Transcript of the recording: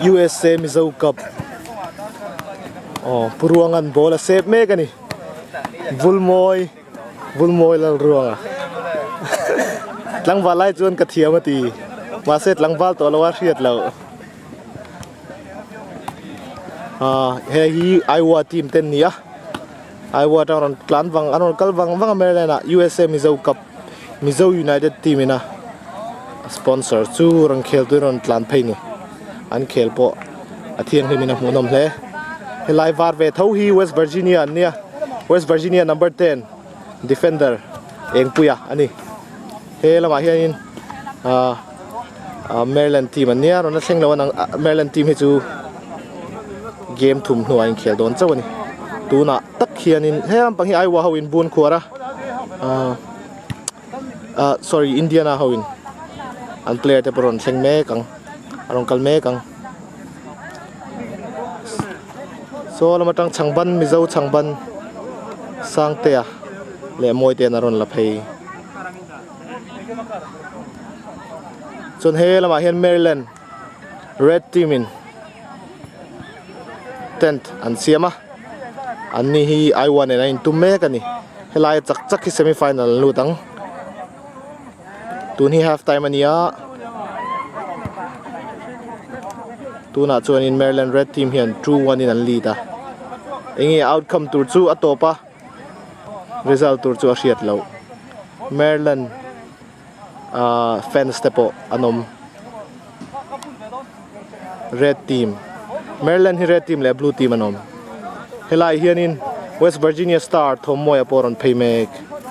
USA Mizo Cup aw Pu Ruanga'n ball a sep mek a ni Vulmawi Vulmawi Lalruanga tlangval lai chuan ka thiam a ti mahse tlangval tawh lo a hriat loh ah hei hi Iowa team te an ni a Iowa atang rawn tlan vang an rawn kal vang vang a Maryland ah USA Mizo Cup Mizo United team ina sponsor chu rawn khel turin rawn tlan phei ni an khel pawh a thianghlim in a hmuhnawm hle helai var ve tho hi West Virginia an nia West Virginia number 10 defender Engpuia a ni he lamah hianin ah ah Maryland team an nia rawn la thleng lo a nang Maryland team hi chu game thum hnuah a inkhel dawn chauh a ni tunah tak hianin he lampang hi Iowa ho in bun khuar a ah ah sorry Indiana ho in an player te pawh rawn thleng mek ang a rawn kal mek ang saw lam atang chhangban Mizo chhangban Sangtea leh Mawitean a rawn la phei. Chuan he lamah hian Maryland red team in tent an siam a an ni hi Iowa nen an intum mek a ni helai chak chak hi semi final an lut ang tun hi half time a ni a tunah chuanin Maryland red team hian 2-1 in an lead a enge outcome tur chu a tawp a. Result tur chu a hriat loh Maryland ahh fans te pawh an awm red team Maryland hi red team leh blue team an awm helaiah hianin West Virginia star Thawmmawia pawh a rawn phei mek.